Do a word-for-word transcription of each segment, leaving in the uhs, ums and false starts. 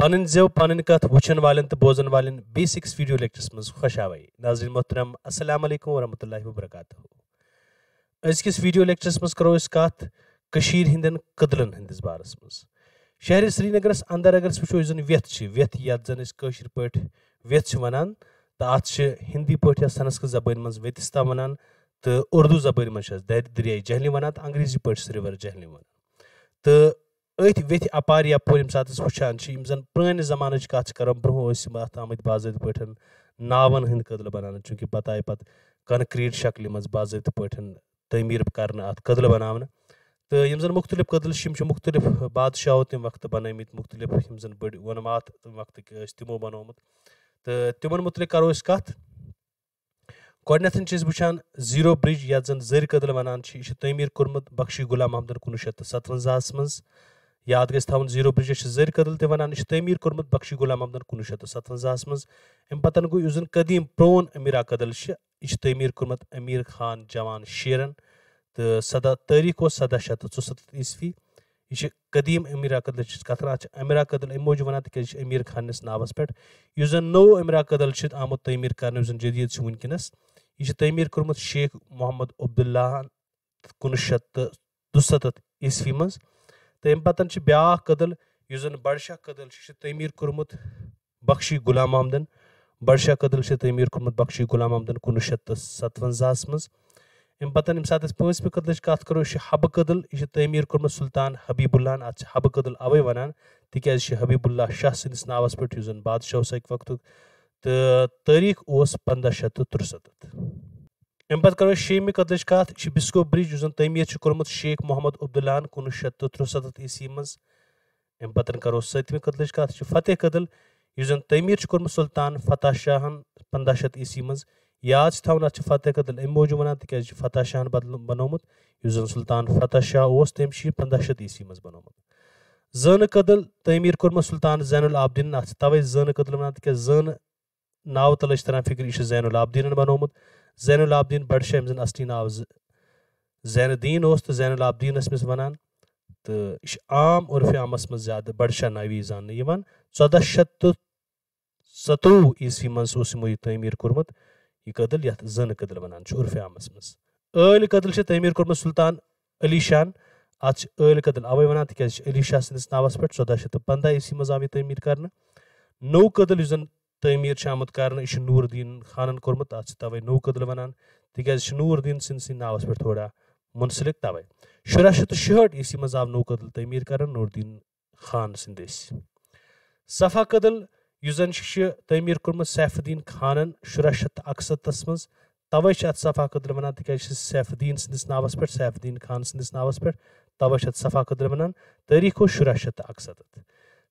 پنٕنۍ زٮ۪و پنٕنۍ کتھ وٕچھن والٮ۪ن تہٕ بوزن والٮ۪ن بیسکس ویڈیو لیکچرس منٛز خۄش آوے۔ ناظرین محترم، السلام علیکم ورحمۃ اللہ وبرکاتہ۔ أزکِس ویڈیو لیکچرس منٛز کرو أسۍ کتھ کٔشیٖرِ ہٕنٛدٮ۪ن کدلن ہٕنٛدِس بارس منٛز۔ شہرِ سرینگرس اندر اگر أسۍ وٕچھو، یُس زن ویتھ چھِ، ویتھ یتھ زن أسۍ کٲشِر پٲٹھۍ ویتھ چھِ ونان، تہٕ اتھ چھِ ہندی پٲٹھۍ یا سنسکرت زبٲنۍ منٛز ویتستا ونان، تہٕ اردو زبٲنۍ منٛز چھِ اتھ در-، دریائے جہلم ونان، تہٕ انگریزی پٲٹھۍ چھِ river جہلم ونان۔ تہٕ أتھۍ ویتھِ اپارِ یپور ییٚمہِ ساتہٕ أسۍ وٕچھان چھِ، یِم زن پرٛٲنِس زمانٕچ کتھ چھِ کران، برٛونٛہہ ٲسۍ یِم اتھ آمٕتۍ باضٲبطہٕ پٲٹھۍ ناون ہٕنٛدۍ کدلہٕ بناونہٕ، چوٗنٛکہِ پتہٕ آیہِ پتہٕ کنکریٹ شکلہِ منٛز باضٲبطہٕ پٲٹھۍ تعمیٖر کرنہٕ، اتھ کدلہٕ بناونہٕ۔ تہٕ یِم زن مُختٔلِف کدلہٕ چھِ، یِم چھِ مُختٔلِف بادشاہو تمہِ وقتہٕ بنٲومٕتۍ، مُختٔلِف یِم زن بٔڑۍ وۄنمات تمہِ وقتٕکۍ ٲسۍ، تِمو بنوومُت۔ تہٕ تِمن مُتعلق کرو أسۍ کتھ۔ گۄڈٕنیتھ چھِ أسۍ وٕچھان زیٖرو برج، یتھ زن زٔرۍ کدل ونان چھِ، یہِ چھُ تعمیٖر کوٚرمُت بخشی غلام محمدن کُنوُہ شیٚتھ تہٕ ستونزاہس منٛز۔ یاد گژھِ تھاوُن، زیٖرو برجس چھِ زٔرۍ کدل تہِ ونان، یہِ چھُ تعمیٖر کوٚرمُت بخشی غلام محمدن کُنوُہ شیٚتھ تہٕ ستونزاہس منٛز۔ امہِ پتن گوٚو یُس زن قدیم پرون امیرا کدل چھِ، یہِ چھُ تعمیٖر کوٚرمُت امیر خان جوان شیرن، تہٕ سداہ تٲریخ اوس سداہ شیٚتھ تہٕ ژُستتھ عیسوی۔ یہِ چھِ قدیم امیرا کدل چھِ کتھ کران، اتھ چھِ امیرا کدل امہِ موٗجوٗب ونان، تِکیازِ یہِ چھِ امیر خان نِس ناوس پٮ۪ٹھ۔ یُس زن نوٚو امیرا کدل چھُ آمُت تعمیٖر کرنہٕ، یُس زن جدید چھُ وٕنکیٚنس، یہِ چھُ تعمیٖر کوٚرمُت شیخ محمد عبداللہ ہن کُنوُہ شیٚتھ تہٕ دُستتھ عیسوی منٛز۔ تہٕ امہِ پتن چھِ بیاکھ کدل، یُس زن بڈشاہ کدل چھُ، یہِ چھُ تعمیٖر کوٚرمُت بخشی غلام محمدن۔ بڈشاہ کدل چھُ تعمیٖر کوٚرمُت بخشی غلام محمدن کُنوُہ شیٚتھ تہٕ ستونزاہس منٛز۔ امہِ پتن ییٚمہِ ساتہٕ أسۍ پٲنٛژمہِ کدلٕچ کتھ کرو، یہِ چھُ حبہٕ کدل، یہِ چھُ تعمیٖر کوٚرمُت سلطان حبیب اللہ ہن۔ اتھ چھِ حبہٕ کدل اوے ونان، تِکیازِ یہِ چھُ حبیب اللہ شاہ سٕنٛدِس ناوس پٮ۪ٹھ، یُس زن بادشاہ اوس اکہِ وقتُک۔ تہٕ تٲریخ اوس پنداہ شیٚتھ تہٕ ترُستتھ۔ امہِ پتہٕ کرو أسۍ شیٚیِمہِ کدلٕچ کتھ، یہِ چھُ بسکو برج، یُس زن تعمیٖر چھُ کوٚرمُت شیخ محمد عبداللہ ہن کُنوُہ شیٚتھ تہٕ ترُستتھ عیسوی منٛز۔ امہِ پتہٕ کرو سٔتمہِ کدلٕچ کتھ، یہِ چھُ فتح کدل، یُس زن تعمیٖر چھُ کوٚرمُت سلطان فتح شاہن پنداہ شیٚتھ عیسوی منٛز۔ یاد چھُ تھاوُن، اتھ چھُ فتح کدل امہِ موٗجوٗب ونان، تِکیازِ یہِ چھُ فتح شاہن بدل بنوومُت، یُس زن سلطان فتح شاہ اوس، تٔمۍ چھُ یہِ پنداہ شیٚتھ عیسوی منٛز بنوومُت۔ زٲنہٕ کدل تعمیٖر کوٚرمُت سلطان زین العابدینن، اتھ چھِ توے زٲنہٕ کدل ونان، تِکیازِ زٲنہٕ ناوٕ تلے چھِ تران فکرِ، یہِ چھُ زین العابدینن بنوومُت۔ زین العابدین بڈشاہ، ییٚمۍ زن اصلی ناو ز-، زین الدین اوس تہٕ زین العابدین ٲسۍ أمِس ونان۔ تہٕ یہِ چھُ عام عرفِ عامس منٛز زیادٕ بڈشاہ ناوی زاننہٕ یِوان۔ ژۄداہ شیٚتھ تہٕ ستووُہ عیسوی منٛز اوس یِمو یہِ تعمیٖر کوٚرمُت، یہِ کدل یتھ زٲنہٕ کدل ونان چھِ عرفِ عامس منٛز۔ ٲلۍ کدل چھِ تعمیٖر کوٚرمُت سلطان علی شاہن۔ اتھ چھِ ٲلۍ کدل اوے ونان، تِکیازِ یہِ چھِ علی شاہ سٕنٛدِس ناوس پٮ۪ٹھ، ژۄداہ شیٚتھ تہٕ پنٛداہ عیسوی منٛز آو یہِ تعمیٖر کرنہٕ۔ نوٚو کدل یُس زن تعمیٖر چھُ آمُت کرنہٕ، یہِ چھُ نور الدین خانن کوٚرمُت، اتھ چھِ توے نوٚو کدل ونان، تِکیازِ یہِ چھُ نور الدین سٕنٛدۍ سٕنٛدۍ ناوس پٮ۪ٹھ تھوڑا منسلک توے۔ شُراہ شیٚتھ تہٕ شُہٲٹھ عیسوی منٛز آو نوٚو کدل تعمیٖر کرنہٕ نور الدین خان سٕنٛدِ دٔسۍ۔ صفا کدل یُس زن چھُ، چھُ تعمیٖر کوٚرمُت سیف الدین خانن شُراہ شیٚتھ تہٕ اکستتھس منٛز۔ توے چھِ اتھ صفا کدل ونان، تِکیازِ یہِ چھِ سیف الدین سٕنٛدِس ناوس پٮ۪ٹھ، سیف الدین خان سٕنٛدِس ناوس پٮ۪ٹھ، توے چھِ اتھ صفا کدل ونان۔ تٲریخ اوس شُراہ شیٚتھ تہٕ اکستتھ۔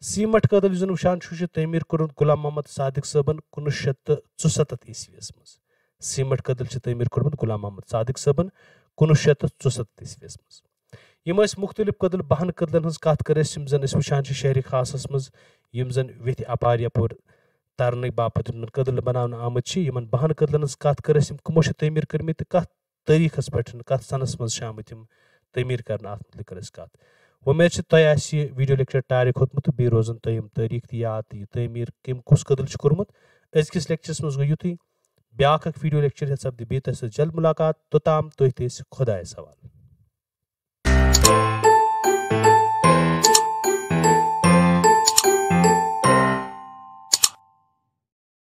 سیمٹ کدل یُس زن وٕچھان چھُ، چھُ تعمیٖر کوٚرمُت غلام محمد صادق صٲبن کُنوُہ شیٚتھ تہٕ ژُستتھ عیسویس منٛز۔ سیمٹ کدل چھُ تعمیٖر کوٚرمُت غلام محمد صادق صٲبن کُنوُہ شیٚتھ تہٕ ژُستتھ عیسویس منٛز۔ یِم ٲسۍ مُختٔلِف کدل، بہن کدلن ہٕنٛز کتھ کر أسۍ، یِم زن أسۍ وٕچھان چھِ شہرِ خاصس منٛز، یِم زن ویتھِ اپارِ یپور ترنہٕ باپتھ یِمن کدل بناونہٕ آمٕتۍ چھِ۔ یِمن بہن کدلن ہٕنٛز کتھ کر أسۍ، یِم کٕمو چھِ تعمیٖر کٔرمٕتۍ تہٕ کتھ تٲریخس پٮ۪ٹھ، کتھ سنس منٛز چھِ آمٕتۍ یِم تعمیٖر کرنہٕ، اتھ مُتعلق کر أسۍ کتھ۔ وۄمید چھِ تۄہہِ آسہِ یہِ ویڈیو لیکچر ٹارک کھوٚتمُت تہٕ بیٚیہِ روزن تۄہہِ یِم تٲریخ تہِ یاد تہٕ یہِ تعمیٖر کٔمۍ کُس کدل چھُ کوٚرمُت۔ أزکِس لیکچرس منٛز گوٚو یُتُے۔ بیاکھ اکھ ویڈیو لیکچر ہیتھ سپدِ بیٚیہِ تۄہہِ سۭتۍ جلد مُلاقات۔ توٚتام تُہۍ تہِ ٲسِو خۄدایس حوالہٕ۔